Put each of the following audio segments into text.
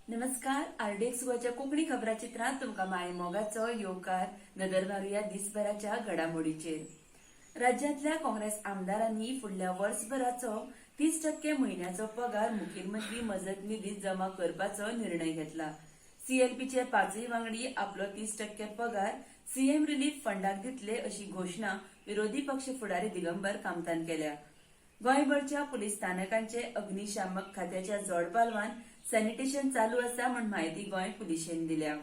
नमस्कार, आरडीएक्स गोवाच्या कोंकणी खबराचित्रांत तुमकां माय मोगाचो येवकार. नदर मारुया दिसभराच्या घडामोडीचेर. राज्यांतल्या काँग्रेस आमदारांनी फुडल्या वर्सभराचो 30% म्हयन्याचो पगार मुखेलमंत्री मजत निधीत जमा करपाचो निर्णय घेतला. सीएलपीचे पांचूय वांगडी आपलो 30% पगार सीएम रिलीफ फंडाक दितले अशी घोशणा विरोधी पक्ष फुडारी दिगंबर कामतान केल्या. गोंयभरच्या पुलीस स्थानकांचे अग्निशामक खात्याच्या जोडपालवान सॅनिटेशन चालू आसा म्हूण म्हायती गोंय पुलिशेन दिल्या.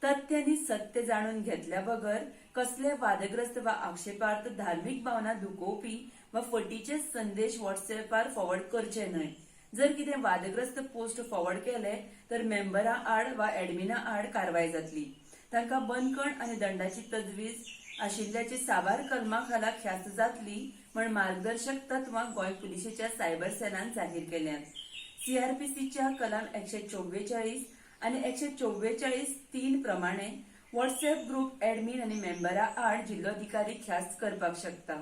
तथ्य आनी सत्य जाणून घेतल्या बगर कसले वादग्रस्त वा आक्षेपार्थ, धार्मीक भावना दुखोवपी वा फटीचे संदेश व्हॉट्सएपार फॉरवर्ड करचे न्हय. जर कितें वादग्रस्त पोस्ट फॉरवर्ड केले तर मेंबरा आड वा एडमिना आड कारवाय जातली. तांकां बंदखण आनी दंडाची तजवीज आशिल्ल्याची साबार कलमा खाला ख्यास्त जातली म्हण मार्गदर्शक तत्वां गोंय पुलिशेच्या सायबर सेलान जाहीर केल्यांत. सीआरपीसीच्या कलम 144 आनी 144(3) प्रमाणे व्हॉट्सएप ग्रुप ऍडमीन आनी मेंबरा आड जिल्लोधिकारी ख्यास्त करपाक शकता.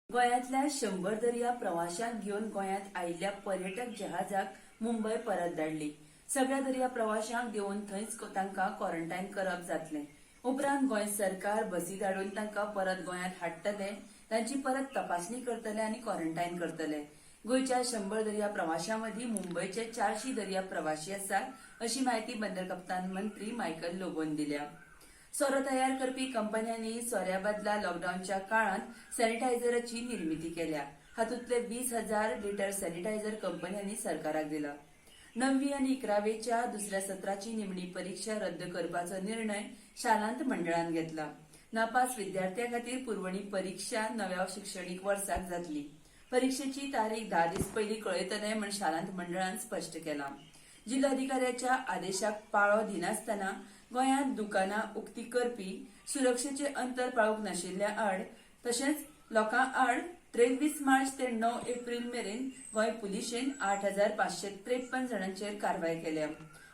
गोंयांतल्या 100 दर्या प्रवाशांक घेवन गोंयांत आयिल्ल्या पर्यटक जहाजाक मुंबय परत धाडली. सगळ्या दर्या प्रवाशांक देंवोवन थंयच तांकां क्वॉरंटायन करप जातलें. उपरांत गोंय सरकार बसी धाडून तांकां परत गोंयांत हाडटले, तांची परत तपासणी करतले आनी क्वॉरंटायन करतले. गोंयच्या 100 दर्या प्रवाशां मदीं मुंबयचे 400 दर्या प्रवाशी आसात अशी म्हायती बंदर कप्तान मंत्री मायकल लोबोन दिल्या. सोरो तयार करपी कंपन्यांनी सोऱ्या बदला लॉकडावनच्या काळांत सॅनिटायझराची निर्मिती केल्या. हातूंतले 20,000 लिटर सॅनिटायझर कंपन्यांनी सरकाराक दिला. णववी आनी 11वेच्या दुसऱ्या सत्राची निमणी परिक्षा रद्द करपाचो निर्णय शालांत मंडळान घेतला. नापास विद्यार्थ्यां खातीर पुरवणी परिक्षा नव्या शिक्षणीक वर्साक जातली. परिक्षेची तारीख 10 दीस पयलीं कळयतले म्हण शालांत मंडळान स्पश्ट केलां. जिल्लोधिकाऱ्याच्या आदेशाक पाळो दिनासतना गोंयांत दुकानां उक्ती करपी, सुरक्षेचे अंतर पाळूंक नाशिल्ल्या आड तशेंच लोकां आड 23 मार्च ते 9 एप्रील मेरेन गोंय पुलिशेन 8553 जाणांचेर कारवाय केल्या.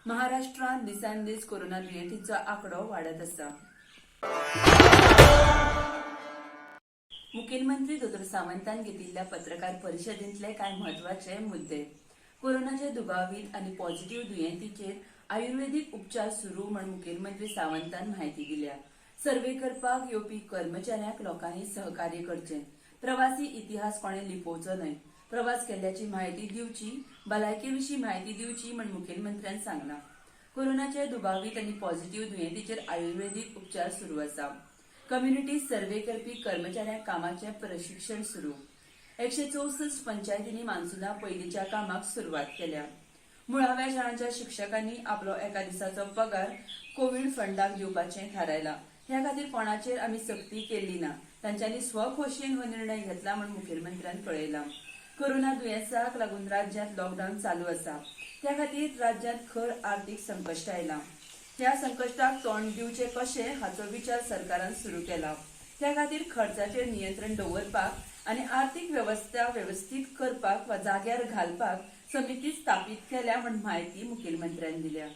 महाराष्ट्रांत दिसान दीस कोरोना दुयेंतींचो आंकडो वाडत आसा. मुखेलमंत्री दोतोर सावंतान घेतिल्ल्या पत्रकार परिशदेंतले कांय म्हत्वाचे मुद्दे. कोरोनाचे दुबावीत आनी पॉझिटिव्ह दुयेंतीचेर आयुर्वेदीक उपचार सुरू म्हण मुखेलमंत्री सावंतान म्हायती दिल्या. सर्वे करपाक येवपी कर्मचाऱ्यांक लोकांनी सहकार्य करचें. प्रवासी इतिहास कोणें लिपोवचो न्हय. प्रवास केल्ल्याची म्हायती दिवची, भलायके विशीं म्हायती दिवची म्हण मुखेलमंत्र्यान सांगलां. कोरोनाचे दुबावीत आनी पॉझिटिव्ह दुयेंतीचेर आयुर्वेदीक उपचार सुरू आसा. कम्युनिटी सर्वे करपी कर्मचाऱ्यांक कामाचें प्रशिक्षण सुरू. 164 पंचायतींनी मान्सुना पयलींच्या कामाक सुरवात केल्या. मुळाव्या शाळांच्या शिक्षकांनी आपलो एका दिसाचो पगार कोवीड फंडाक दिवपाचें थारायलां. ह्या खातीर कोणाचेर आमी सक्ती केल्ली ना. तांच्यांनी स्वखोशयेन हो निर्णय घेतला म्हूण मुखेलमंत्र्यान कळयलां. कोरोना दुयेंसाक लागून राज्यांत लॉकडावन चालू आसा. त्या खातीर राज्यांत खर आर्थीक संकश्ट आयलां. ह्या संकश्टाक तोंड दिवचें कशें हाचो विचार सरकारान सुरू केला. त्या खातीर खर्चाचेर नियंत्रण दवरपाक आनी आर्थीक वेवस्था वेवस्थीत करपाक वा जाग्यार घालपाक समिती स्थापीत केल्या म्हूण म्हायती मुखेलमंत्र्यान दिल्या.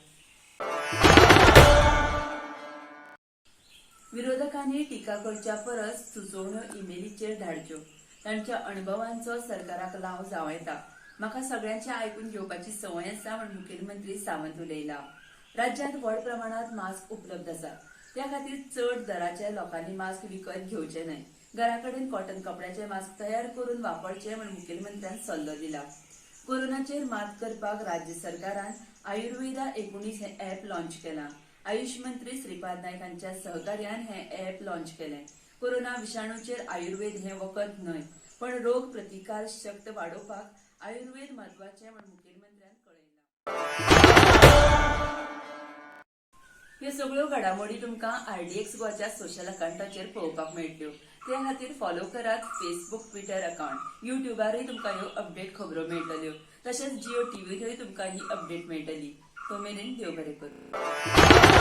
विरोधकांनी टिका करच्या परस सुचोवण्यो इमेलीचेर धाडच्यो. तांच्या अणभवांचो सरकाराक लाव जावं येता. म्हाका सगळ्यांचें आयकून घेवपाची संवय आसा म्हूण मुखेलमंत्री सावंत उलयला. राज्यांत व्हड प्रमाणांत मास्क उपलब्ध आसात. त्या खातीर चड दराचे लोकांनी मास्क विकत घेवचे न्हय. घरा कडेन कॉटन कपड्याचे मास्क तयार करून वापरचे म्हूण मुखेलमंत्र्यान सल्लो दिला. कोरोनाचेर मात करपाक राज्य सरकारान आयुर्वेदा 19 हें ऍप लॉन्च केलां. आयुष मंत्री श्रीपाद नायक हांच्या सहकार्यान हें ऍप लॉन्च केलें. कोरोना विशाणूचेर आयुर्वेद हें वखद न्हय, पण रोग प्रतिकार शक्त वाडोवपाक आयुर्वेद म्हत्वाचें म्हूण मुखेलमंत्र्यान कळयलां. ह्यो सगळ्यो घडामोडी तुमकां आरडीएक्स गोवाच्या सोशल अकावंटाचेर पळोवपाक मेळटल्यो. ते खातीर फॉलो करात फेसबूक, ट्विटर अकाउंट. युट्यूबारय तुमकां ह्यो अपडेट खबरो मेळटल्यो, तशेंच जिओ टीव्हीरय तुमकां ही अपडेट मेळटली. तो मेरेन देव बरें करूं.